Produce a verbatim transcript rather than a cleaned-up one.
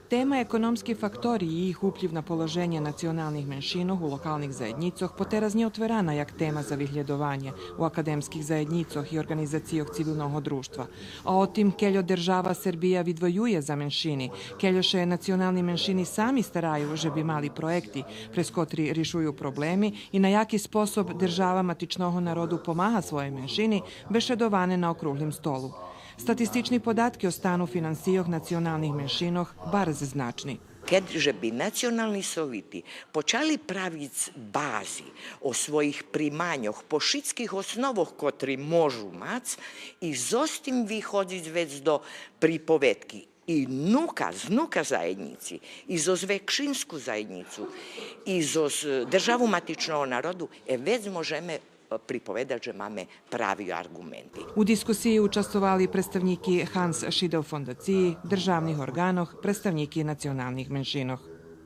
Тема економски фактори и їх уплїв на положенє националних меншинох у локалних заєднїцох потераз нє отверана як тема за виглєдованє у академских заєднїцох и орґанизацийох цивилного дружтва. А о тим кельо держава Сербия видвоює за меншини, кельо ше национални меншини сами стараю же би мали проєкти през котри ришую проблеми и на яки способ держава матичного народу помага своєй меншини, бешедоване на округлим столу. Статистични податки о стану финансийох националних меншинох барз значни. Кед же би национални совити почали правиц бази о своїх приманьох по шицких основох котри можу мац и зоз тим виходзиц вец до приповедки и нука, знука заєднїци, и зоз векшинску заєднїцу, и зоз, е, державу матичного народу, е, вец можеме, е, приповедац же маме прави арґументи. У дискусиї участвовали представнїки Ханс Шидел фондациї, державних орґанох, представнїки националних меншинох.